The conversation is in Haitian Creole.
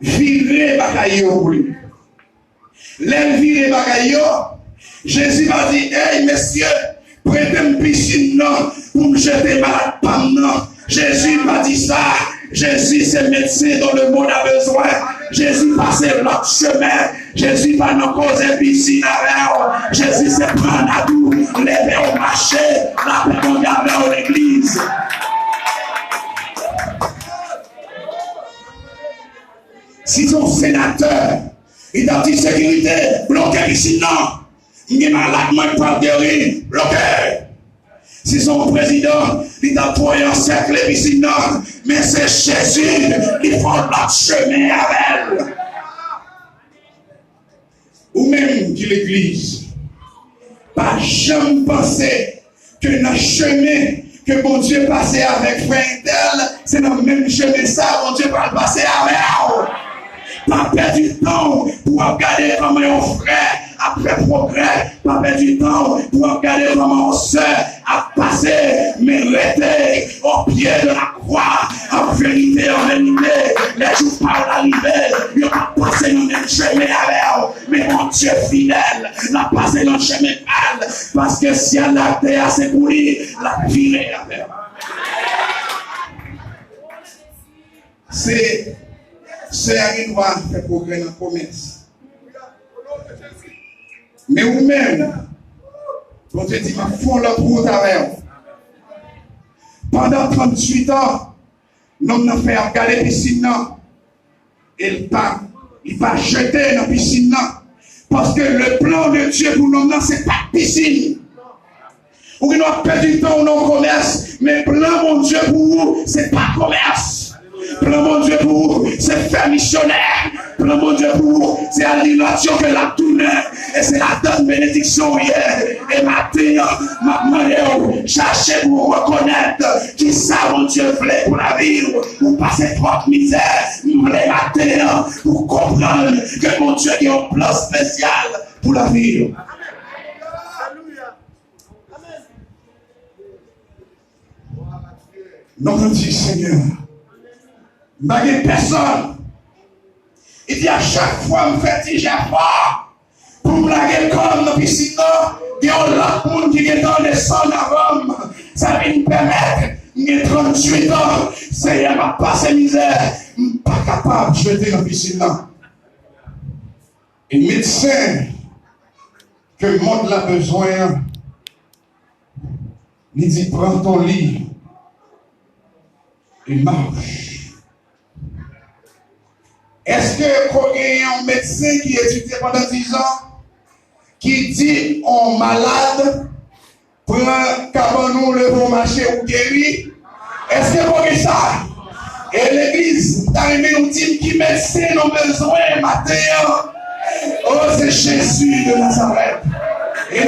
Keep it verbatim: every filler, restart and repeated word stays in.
vire bagay yo pou li. Lè l vire bagay yo, Jezi pa di, "Ey, mesye, prete m pisin nan pou m jete malad pa m nan." Jezi pa di sa. Jezi se medsen dont le monde a besoin. Jezi pase lòt chemen. Jezi pa nan koze pisin avè w. Jezi se pran natou, leve w mache, lapè Bondye avè w legliz. Si se yon senatè, li t ap di sekirite, bloke pisin nan. M gen malad mwen k pral geri, bloke. Si se yon prezidan, li t ap voye ansèkle pisin nan. Men se Jezi, li fè yon lòt chemen avè l. Ou menm ki legliz, pa janm panse ke nan chemen ke Bondye pase avèk frè entèl, se nan menm chemen sa Bondye pral pase avè w. Pa pèdi tan w pou w ap gade kòman yon frè ap fè pwogrè. Pa pèdi tan w pou w ap gade kòman yon sè ap pase, men rete o pye de la kwa, an verite, an verite, lè jou pa w la rive, yo p ap pase nan menm chemen avè w. Men Bondye fidèl, l ap pase nan chemen pa l, paske syèl la ak tè a se pou li, l ap vire avè w. Se sè a gen dwa fè pwogrè nan komès. Men ou menm, Bondye di, "M ap fè yon lòt wout avè w." Pandan tranntuit an, nonm nan fè ap gade pisin nan. E l pa, li pa jete nan pisin nan. Paske le plan de Dieu pou nonm nan, se pa pisin. Ou gen dwa pèdi tan w nan yon komès, men plan Bondye pou ou, se pa komès. Plan Bondye pou ou, se fè misyonè. Plan Bondye pou ou, se al li radyo ke l ap tounen. E se ladan benediksyon w ye. E maten an, m ap mande w, chache pou w rekonèt kisa Bondye vle pou lavi w. Ou pase twòp mizè. M vle maten an, pou w konprann ke Bondye gen yon plan espesyal pou lavi w. Nonm nan di, "Senyè, m pa gen pèsonn." Li di, "A chak fwa m fè ti jefò pou m lage kò m nan pisin nan, gen yon lòt moun ki gentan desann avan m. Sa vin pèmèt m gen tranntuit an. Senyè, m ap pase mizè. M pa kapab jete nan pisin nan." E medsen ke mond la bezwen an, li di, "Pran ton lit et marche." Èske ko gen yon medsen ki etidye pandan dizan, ki di yon malad, "Pran kabann ou, leve w mache, ou geri"? Èske ko gen sa? E legliz, m ta renmen nou di m ki medsen nou bezwen maten an. O, se Jezi de Nazarèt. E